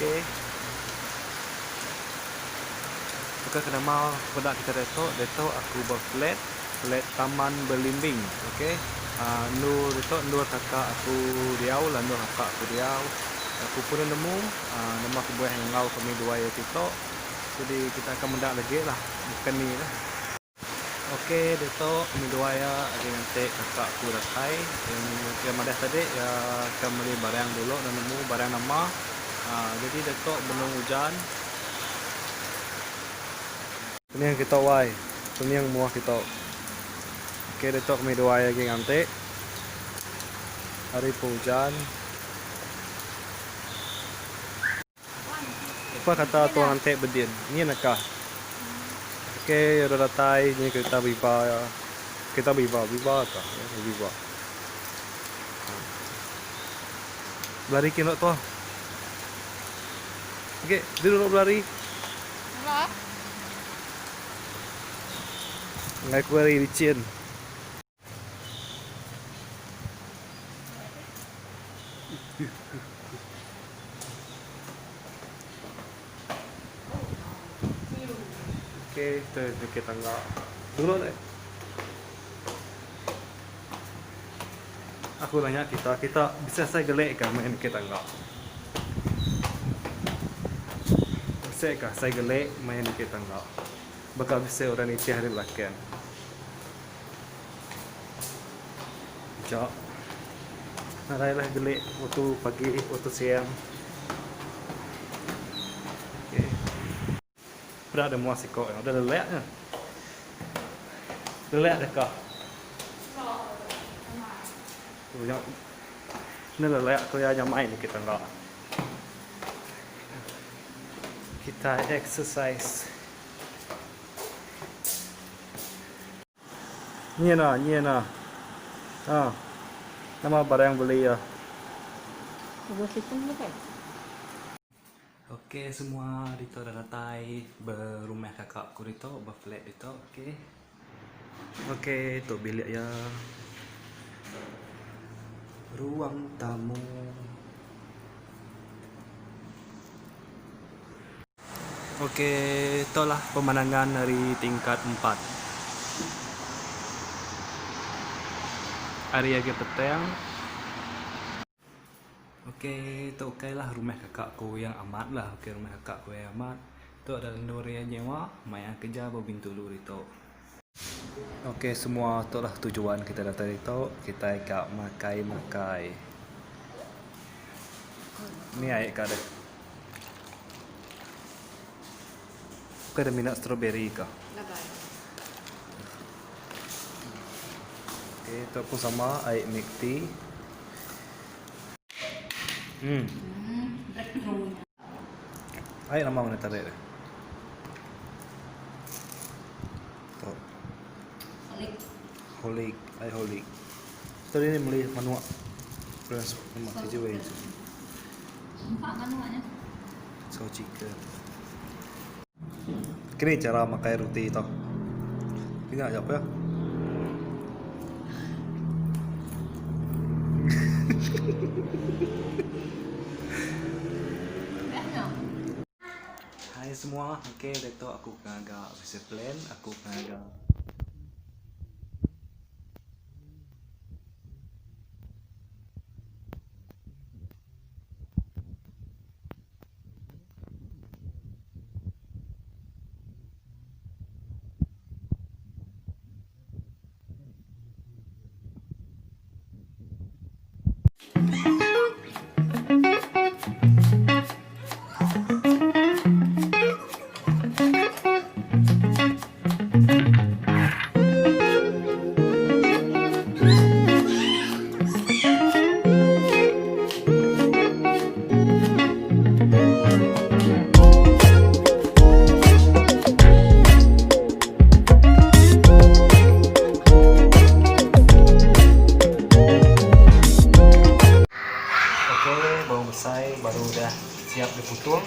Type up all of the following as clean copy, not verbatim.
Okey. Baka ke nama peda kita diatu, diatu aku ba flat, flat Taman Belimbing. Okey. Aaa endur ditu endur kaka aku diau lah endur kaka aku diau. Aku pun enda nemu aaa nama kebuah enggau kami duai ti tu. Jadi kita akan meda lagi lah bukan ni lah. Ok ditu kami duai iya agi nganti kaka aku datai. Iya madah tadi iya ka meli barang dulu enda nemu barang nama. Aaa jadi ditu benung ujan. Pening kita wai, pening muah kita. Ok ditu kami duai agi nganti hari pun ujan. Apa kata tuan antek bedin. Nyin akah. Ok udah datai nyin kereta viva ya. Kereta viva, viva kah ya viva. Belari kin dok tuah. Ok, duduk dok belari. Enggai ku ari licin. Okey, kita niki tangga. Dulu deh. Aku nanya kita, kita bisa sai gelik ka meh niki tangga? Bisi ka sai gelik meh niki tangga? Baka bisi orang nitih ari belakang. Ija. Nadai lah gelik waktu pagi, waktu siang. Okey. Peda da mua siko nya udah lelak nya. Lelak deh ka. Nya nya lelak ku iya nyamai niki tangga. Kitai exercise. Nyin ah, nyin ah. Ha. Nama barang beli ah. Okey semua ditu dah datai ba rumah kakak ku ditu ba flat ditu okey. Okey tu bilik iya. Ruang tamu. Okey, tu lah pemandangan ari tingkat empat. Ari agi petang. Okey, tu ukai lah rumah kakak ku yang amat lah. Okey, rumah kakak ku yang amat. Tu adalah endur iya nyewa maya kerja ba Bintulu ditu. Okey, semua tu lah tujuan kita datai ditu. Kitai ka makai-makai. Ni ai ka deh. Bukan ada minat strawberry kah? Okey, tu pun sama air milk tea. Air nama mana tarik dia? Tu. Holik. Holik, air holik. Tadi ni beli manuk. Beras lemak keju eh. Empa manuk nya. So chicken. Kini cara makai roti tu. Kena aja apa ya? Hai semua, okey diatu aku ngaga bisi plan, aku ngaga. Okey, bawang besai baru udah siap diputung.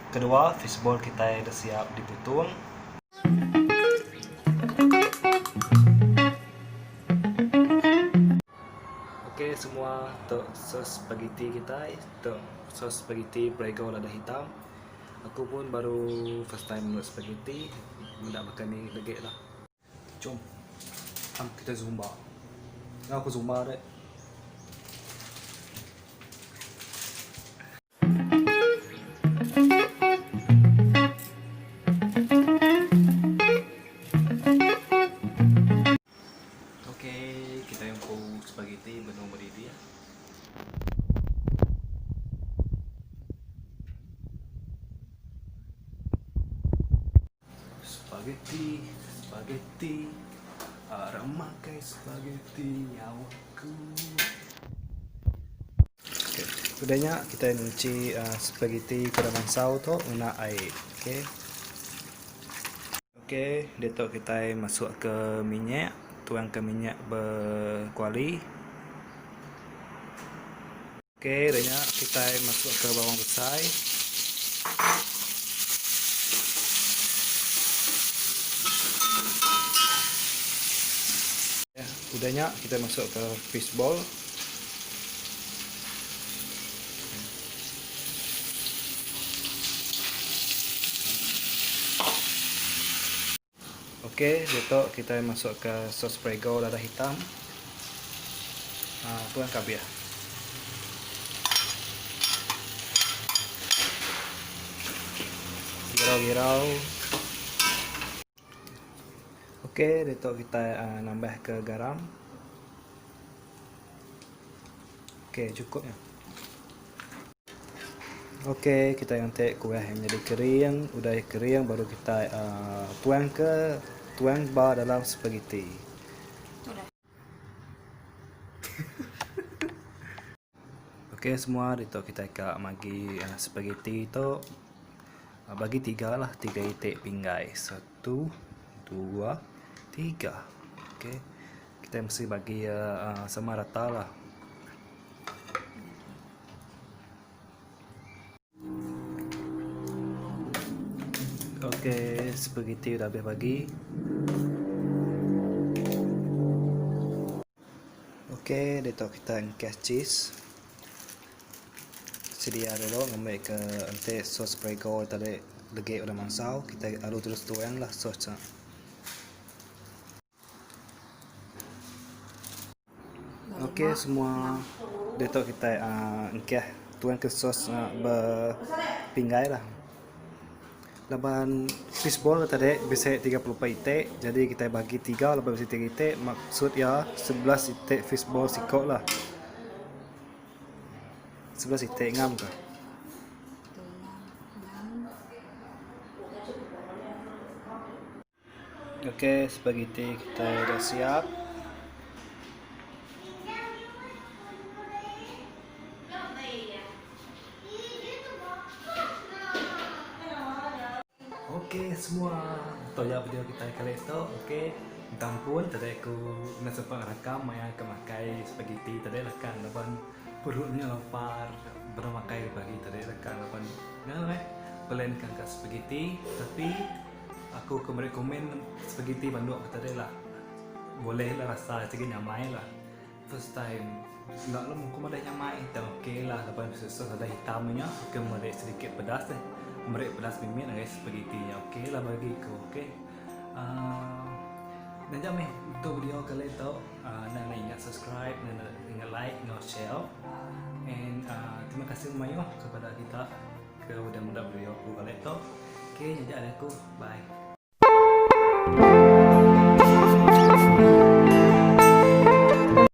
Kedua, fishball kitai dah siap diputung. Okey semua tu sos spaghetti kitai tu sos spaghetti prego lada hitam. Aku pun baru first time meda spaghetti meda baka ni legi lah. Jom am kitai zumba. Enggau aku zumba deh. Okey, kitai empu spaghetti benung mendidih. Spaghetti, spaghetti, arang makai spaghetti nyawaku. Okay. Udah nya kitai nuchi uh, spaghetti ke udah mansau tu ngena ai. Okey. Okey, ditu kitai masuk ke minyak, tuang ke minyak bekuali. Okey, udah nya kitai masuk ke bawang besai. Udah nya kitai masuk ke fish ball. Okey, ditu kitai masuk ke sos prego lada hitam. Haa tuang ke abih. Girau-girau. Okey, ditu kitai aaa nambah ke garam. Okey, chukup nya. Okey, kitai nganti kuih iya nyadi kering. Udah iya kering baru kitai aaa tuang ke tuang ba dalam spaghetti. Okey semua ditu kitai ka magi spaghetti tu bagi tiga lah tiga iti pinggai satu dua tiga okey kitai mesti bagi iya sama rata lah. Okey spaghetti udah habis bagi. Okey ditu kita engkeh cheese. Sedia dulu ngambi ke enti sos prego tadi legi udah mansau kita lalu terus tuang lah sos nya. Okey semua ditu kitai aaa engkeh tuang ke sos nya bepinggai lah. Laban fishball tadi bisi 34 iti jadi kitai bagi tiga laban bisi tiga iti maksud iya 11 iti fishball siko lah. 11 iti ngam ka. Okey spaghetti kitai dah siap. Okey semua tu aja video kitai kali tu okey minta ampun tadi aku enda sempat rakam maya ke makai spaghetti tadi lah kan laban perut nya lapar baru makai pagi tadi lah kan laban nya meh plan ka ka spaghetti tapi aku ke meri komen spaghetti banduk ku tadi lah boleh lah rasa sigi nyamai lah. First time enda lah mung ku madah nyamai tang ok lah laban sos lada hitam nya ke meri sedikit pedas eh meri pedas mimit ngagai spaghetti nya ok lah bagi ku ok uhh nya meh untuk video kali tu uhh enda enda ingat subscribe enda enda ingat like enggau share and uhh terima kasih mayuh kepada kita ke udah meda video aku kali tu ok nya ja ari aku bye.